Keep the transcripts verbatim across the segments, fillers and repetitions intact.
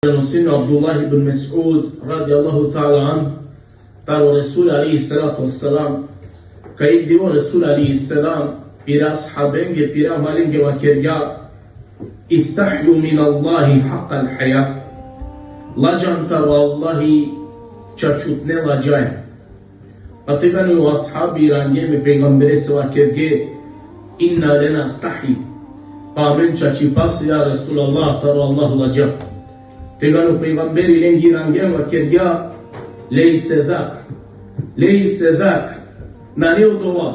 Prenosini Abdullah ibn Mas'ud, radijallahu ta'ala anhu, taro Resul alejhi salatu wassalam, kaj i divo Resul alejhi salam pire ashabenge, pire amalenge vakergja: "Istahju min Allahi haqqal haja." Ladžan taro Allahi čačutne ladžaja. Pa tegani o ashabi irangje e pejgamberese, vakerge: "Inna lenastahi." Pa amen čačipase, ja Resulallah, taro Allah ladža. Tegani o pejgamberi lenge irangje, vakergja: "Lejse zak. Lejse zak." Nane odova.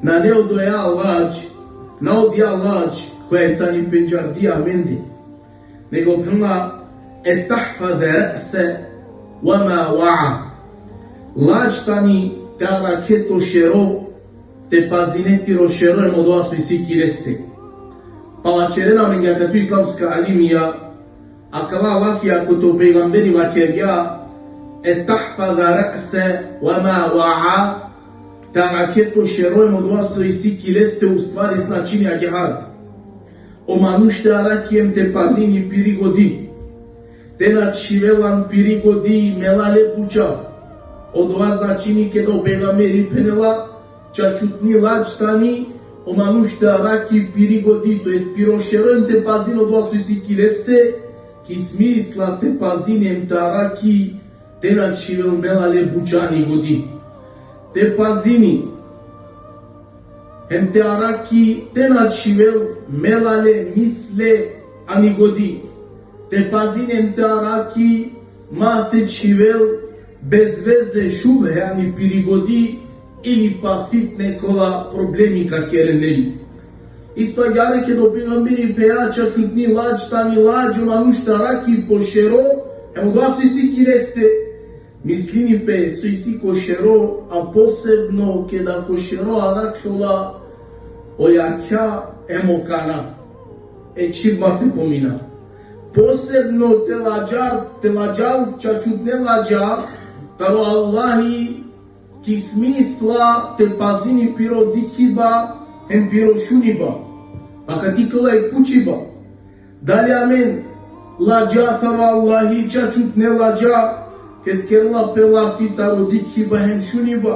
Nane odoja ladž. Na odija ladž koja tani pendžardi amende. Nego phenela: "En tahfaze re'seke ve ma ve'a." Ladž tani te arakhe to šero, te pazine tiro šero hem odova so isi ki leste. Pa vaćerena amenge akate islamska alimija, akala lafija kote o pejgamberi vakergja: "En tahfaze re'seke ve ma ve'a", te arakhe to šero hem odova so isi ki leste, u stvari značini agjaar: o manuš te arakhi hem te pazini piri godi. Te na čhivel an piri godi melale buća. Odova značini keda o pejgamberi phenela: "Čačutni ladž tani o manuš te arakhi piri godi", to jest piro šero hem te pazini odova so isi ki leste, ki smisla te pazini hem te arakhi te na čhivel melale buća ani godi. Te pazini hem te arakhi te na čhivel melale misle ani godi. Te pazini hem te arakhi ma te čhivel bez veze šubhe ani piri godi, ili pa fitne kola problemi ka keren, neli. Isto agjaar keda o pejgamberi phenela: "Čačutni ladž tani ladž o manuš te arakhi po šero hem odova so isi ki leste", mislini pe so isi ko šero, a posebno keda ko šero arakhola o jakha hem o kana. E čhib ma te pomina. Posebno te ladžal, te ladžal čačutne ladža taro Allahi, ki smisla te pazini piro dikhiba hem piro šuniba. Pa akate kola i pučiba: dali amen ladža taro Allahi, čačutne ladža, ked kerela pe lafi taro dikhiba hem šuniba?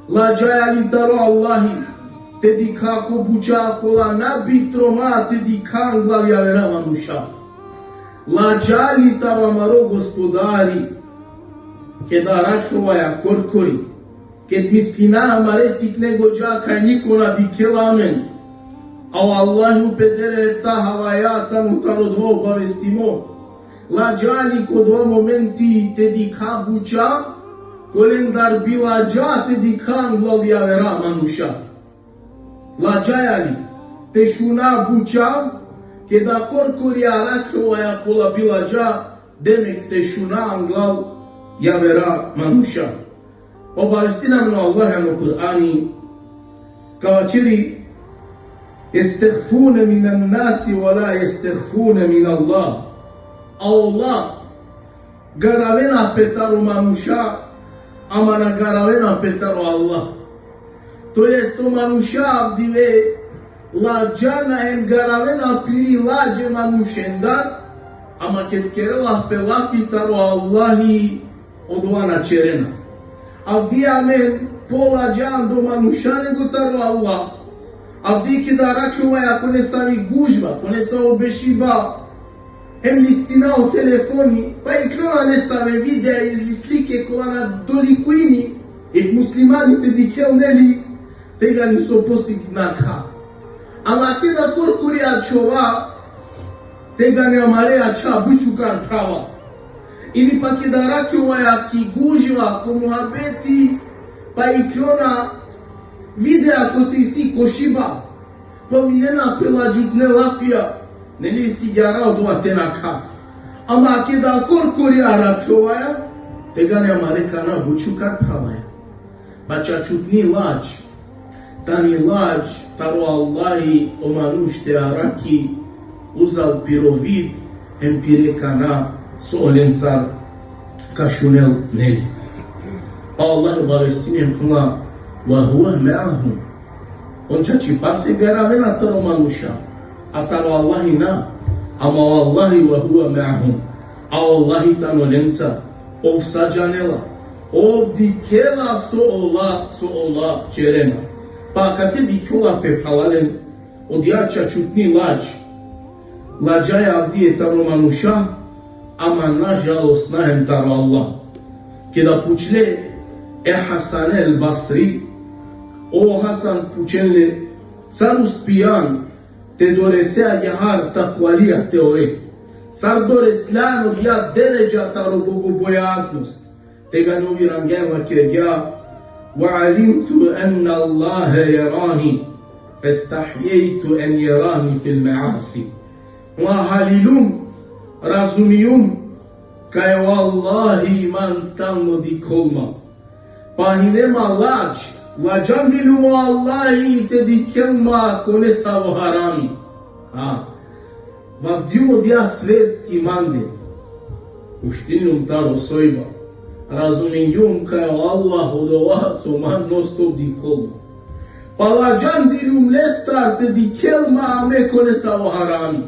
Ladžaja li taro Allahi te dikha ko buća kola na bi tro ma te dikha anglal javera manuša? Ladža li taro amaro Gospodari keda arakhovaja korkori, ked mislina amare tikne godža kaj niko na dikhela amen, a o Allahi upedere efta havaja tano taro odova obavestimo? Ladža li ko odova momenti te dikha buća kolendar bi ladža te dikha anglal javera manuša? Ladžaja li te šuna buća keda korkori arakhovaja kola bi ladža, demek te šuna anglal javera manuša? Obavestini amen o Allah ano Kur'ani, ka vaćeri: "Jestehfune minan nasi ve la jestehfune min Allah." A ola garavena pe taro manuša, ama na garavena pe taro Allah. To jest, o manuša avdive ladžana hem garavena piri ladž e manušendar, ama ked kerela pe lafi taro Allahi, odova na ćerena. Avdive amen pola ladža ando manuša nego taro Allah. Avdive keda arakhovaja ko nesavi gužva, ko nesavo bešiba, hem listina o telefoni, pa iklona nesave videa ili slike kola na dolikujini jek muslimani te dikhel, neli, tegani so posig nakha. Ama keda korkori ačhova, tegani amare ačha but šukar prava. Ili pa keda arakhovaja ki gužva, ko muhabeti, pa iklona videa kote isi košiba, pominena pe ladžutne lafija, neli, sigara odova te nakha. Ama keda korkori arakhovaja, tegani amare kana but šukar pravaja. Pa čačutni ladž tani ladž taro Allahi o manuš te arakhi uzal piro vid hem pire kana, so olencar ka šunel, neli. Pa Allah obavestini hem phenela: "Ve huve me'ahum." On čačipase garavena taro manuša, a taro Allahi na. Ama o Allahi: "Ve huve me'ahum." A o Allahi tano lenca, ov sa džanela, ov dikhela so ola, so ola ćerena. Pa kate dikhjola pe, phralalen, odija čačutni lađ, lađaja avdive taro manuša, ama nažalost na hem taro Allah. Keda pučle e Hasan el Basri, o Hasan, pučen le, sar uspijan te dorese agjaar takvalija te ove? Sar doresljan odija deredža taro bogobojaznost? Tegani ov irangja hem vakergja: وعلمت أن الله يراني فاستحييت أن يراني في المعاصي. Ma haliljum, razumijum kaj o Allahi man stalno dikhol ma. Pa hine ma lađ, lađandiljum o Allahi te dikhel ma ko nesavo harami. A, vazdijum odija svest ki mande. Uštiljum taro sojba. Razumingjum kaj o Allah odova so man non stop dikhol ma. Pa lađandiljum lestar te dikhel ma me ko nesavo harami.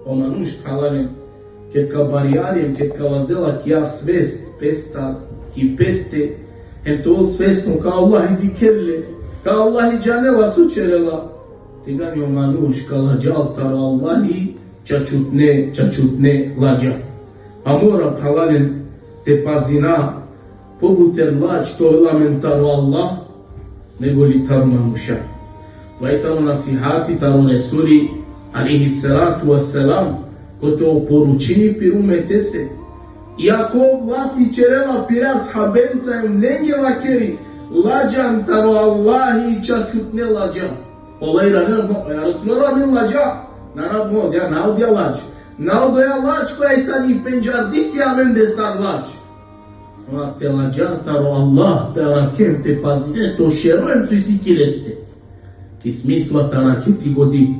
O manuš, phralalen, ked ka barjari hem ked ka vazdela ki a svest pestar, ki peste, hem te ol svesno kaj o Allahi dikhel le, kaj o Allahi džanela so ćerela, tegani o manuš ka lađal taro Allahi čačutne, čačutne lađa. A mora, phralalen, te pazina, pobuter lađ te ovel amen taro Allah, nego li taro manuša. Vaj tano nasihati taro Resuli, alejhi salatu ve selam, kote oporučini pire umetese. Iako lafi ćerela pire ashabenca hem lenge vakeri: lađan taro Allahi čačutne lađa. Ola iranena: ja Resulallah, amen lađa. Na, na, mo, ja, na odija lađ. Na odija lađ koja tani pendžardi ki amende sar lađ. Ama te lađa taro Allah, te arakhe hem te pazine, te o šero hem so isi ki leste. Ki smisla te arakhe ti godi.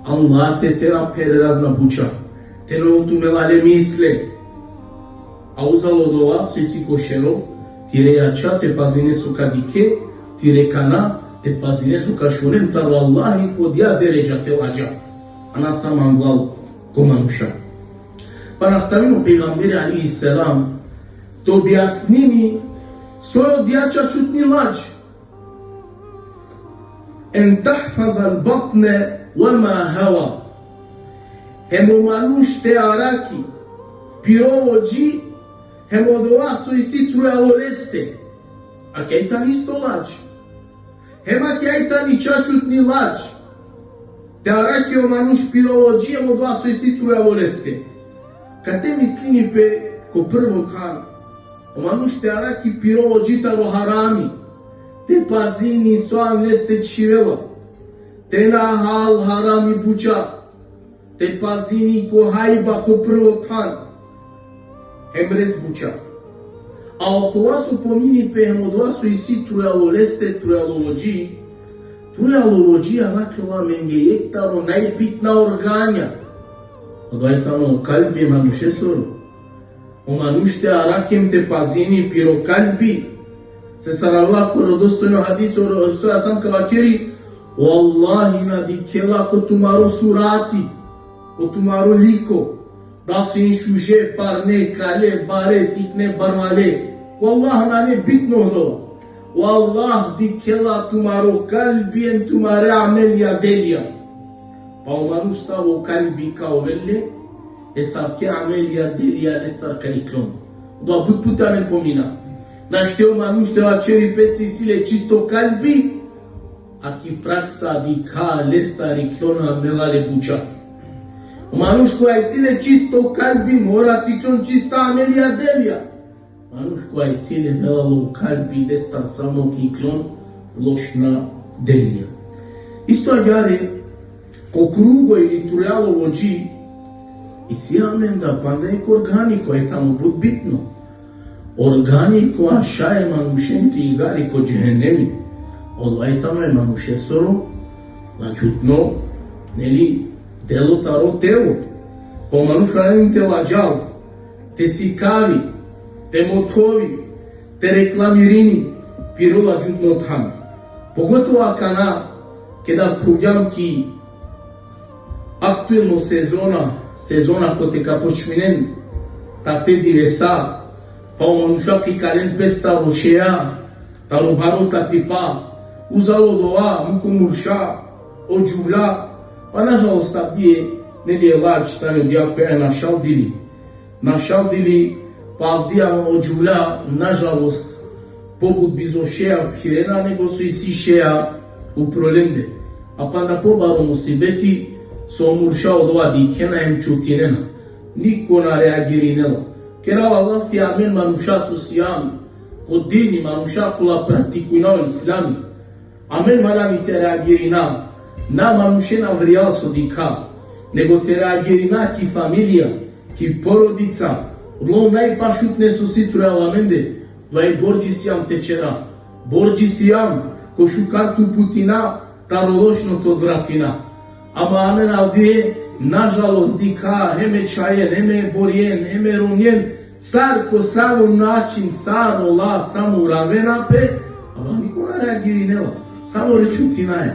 Allah te tera pere razna buća. Te na ol tumelale misle. A uzalo dova so isi ko šero, tire jaća te pazine so ka dikhe, tire kana te pazine so ka šunen, taro Allahi ko odija deredža te lađa. A na sa manglal ko manuša. Pa nastavini o pejgamberi alejhi selam te objasnini so odija čačutni lađ. أن تحفظ البطن وما حوى. Hem o manuš te arakhi piro vođi, hem odova so isi trujalo leste. Akija i tani isto lađ. Hem akija i tani čačutni lađ. Te arakhi o manuš piro vođi hem odova so isi trujalo leste. Kate mislini pe ko prvo than, o manuš te arakhi piro vođi taro harami. Te pazini so ano leste čhivela. Te na hal harami buća. Te pazini ko hajba ko prvo than. Hem rest buća. A okova so pomini pe hem odova so isi trujalo leste, trujalo vođi. Trujalo vođi anakhela amenge jekh taro najbitna organja. Odova i tano kalbi e manušesoro. O manuš te arakhi hem te pazini piro kalbi. Se sar Allah ko rodostojno hadis o Resul asam ka vakeri: o Allahi na dikhela ko tumaro surati, ko tumaro liko. Da si šuže, parne, kale, bare, tikne, barvale. Ko Allah nane bitno odova. O Allah dikhela tumaro kalbi hem tumare amelija, delija. Pa o manuš savo kalbi ka ovel le, esavke amelija, delija lestar ka iklon. Odova but puta amen pomina. Našti o manuš te vaćeri pe se isi le čisto kalbi, a ki praksa dikha lestar iklona melale buća. O manuš kova isi le čisto kalbi mora te iklon čista amelija, delija. Manuš kova isi le melalo kalbi lestar samo ka iklon lošna delija. Isto agjaar ko krugo ili trujalo vođi, isi amenda panda jekh organi kova i tano but bitno. Organi kova šaj e manušen te igari ko džehennemi. Odova i tano e manušesoro lađutno, neli, delo taro telo. Pa o manuš ka len te lađal, te sikavi, te mothovi, te reklamirini piro lađutno than. Pogotovo akana, keda khuvgjam ki aktuelno sezona, sezona kote ka počminen Tate divesa, pa o manuša ka ikalen pes taro šeja, taro baro tatipa, uzalo dova, muko murša, o džuvlja, pa nažalost avdive, neli, e lađ tani odija koja našaldili. Našaldili, pa avdive o džuvlja, nažalost, pobut bizo šeja phirena, nego so isi šeja upro lende. A panda pobaro musibeti, so murša odova dikhena em čutinena. Niko na reagirinela. Kerava lafi amen manuša so sijam ko dini, manuša kola praktikujna o islami. Amen valjani te reagirina. Na manušen avrijal so dikha, nego te reagirina ki familija, ki porodica, odolo najpašutne so si trujal amende, dova i bordži sijam te ćera. Bordži sijam, ko šukar te uputina, taro lošno te odvratina. Ama amen avdive, nažalost, dikha, hem e čhajen, hem e borjen, hem e romnjen, sar ko savo način, sar ola samo uravena pe, ama niko na reagirinela, samo rečutinaja.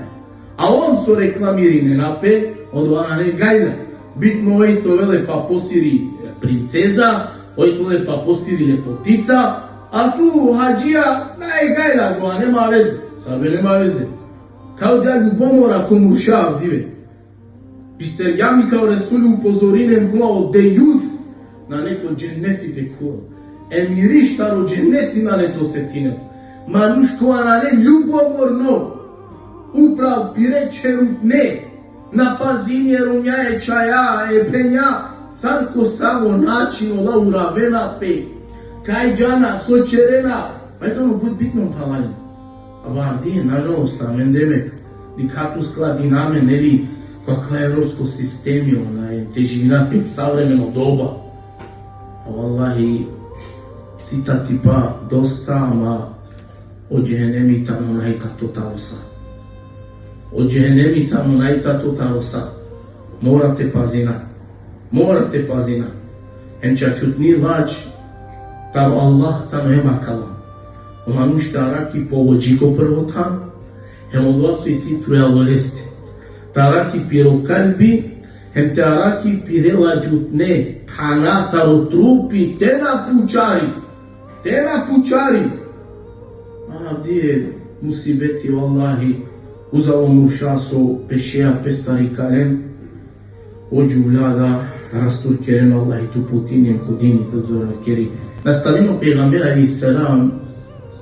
A on so reklamirinena pe, odova nane gajla. Bitno oj te ovel e paposiri princeza, oj te ovel e paposiri lepotica, a tu hadžija, nane gajla, odova nema veze. Sar be nema veze? Kaj odija ljubomora ko murša avdive. Bisterjami kaj o Resuli upozorinen, kola o dejjus nane ko dženneti te khuvel. E miriš taro dženneti nane te osetinel. Manuš kova nane ljubomorno upral pire ćherutne, na pazini e romnja, e čhaja, e phenja, sar ko savo način ola uravena pe. Kaj džana, so ćerena, pa i tano but bitno, phralalen. Ama avdive, nažalost, amen demek, dikhat, uskladina amen, neli, ko akava evropsko sistemi, onaj, te živina pe savremeno doba. A vallahi, si tatipa dosta, ama o džehenemi tano najtato taro sa. O džehenemi tano najtato taro sa. Mora te pazina. Mora te pazina. Hem čačutni lađ taro Allah tano hem akala. O manuš te arakhi po o džiko prvo than, hem odova so isi trujal oleste. Te arakhi piro kalbi, hem te arakhi pire lađutne thana taro trupi, te na pučari. Te na pučari. Avdive musibeti, vallahi, uzalo murša so pe šeja pestar ikalen, o džuvlja da rasturkeren, Allah te uputini em ko dini te dorakeri. Nastavini o pejgamber alejhi selam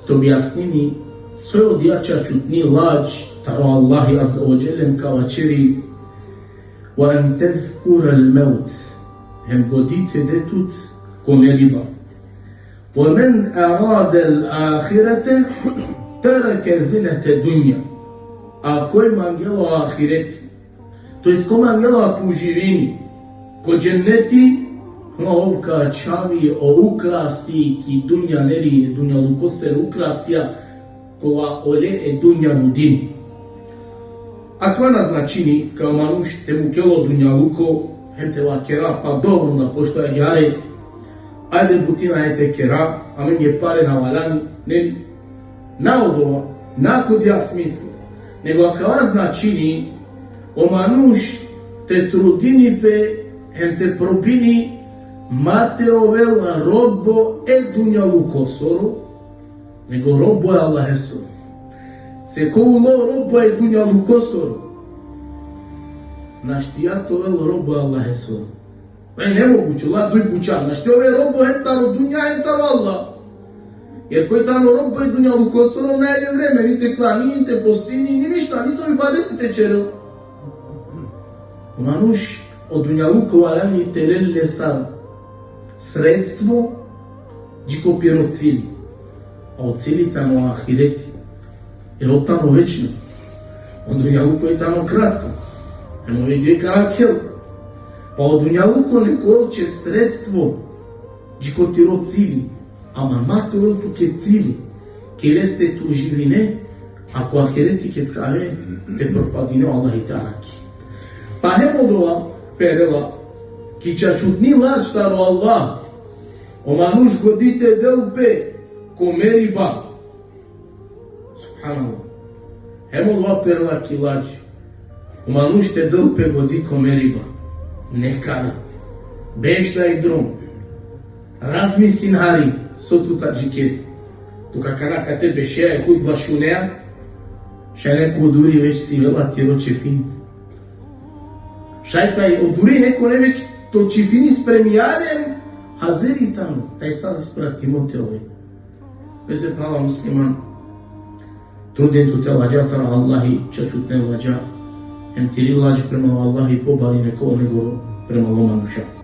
te objasnini so odija čačutni lađ taro Allahi azze ve dželle, ka vaćeri: "Ve en tezkurel mevt", hem godi te de tut ko meriba. "Ve men eradel ahirete tereke zinete dunja." A koj mangela o ahireti, to jest ko mangela te uživini ko dženneti, ma ov ka ačhavi o ukrasi ki dunja, neli, dunjalukosere ukrasija, kola ole e dunja nudini. Akava na značini kaj o manuš te mukel o dunjaluko, hem te vakera: "Pa dobro, na pošto agjaar, ajde buti nane te kera, amenge pare na valjani", neli? Na odova, na ko odija smisla. Nego akava značini o manuš te trudini pe hem te probini ma te ovel robo e dunjalukosoro, nego robo e Allahesoro. Se ko ulo robo e dunjalukosoro, našti te ovel robo e Allahesoro. E, nemoguće, ola duj buća. Našti te ove robo hem taro dunja, hem taro Allah. Jer koj tano robo e dunjalukosoro, nane le vreme ni te klani, ni te postini, ni ništa, ni so ibadeti te ćerel. Manuš o dunjaluko valjani te lel le sar sredstvo dži ko piro cili. A o cili tano ahireti. Jer ov tano večno. O dunjaluko i tano kratko. Hem ov i džeka akhel. Pa o dunjaluko nek ovel tuće sredstvo dži ko tiro cili. Ama ma te ovel tuke cili. Ke leste te uživine, a ko ahireti ked ka ave, te propadine, o Allahi te arakhi. Pa hem odova perela, ki čačutni lađ taro Allah, o manuš godi te del pe ko meriba. Subhanallah. Hem odova perela ki lađ. O manuš te del pe godi ko meriba. Nekada. Beš da i drom. Razmislin hari so tut adžikeri. Dok akana kate bešea e hutba šunea, šaj neko oduri već sivela tiro ćefin. Šaj taj oduri nekone već to ćefini spremija len, haziri tano, taj sar ispratimo te ove. Veze, phrala musliman, trudin tut te ladža taro Allahi čačutne ladža, hem tiri ladž prema Allahi pobari nek ol nego prema o manuša.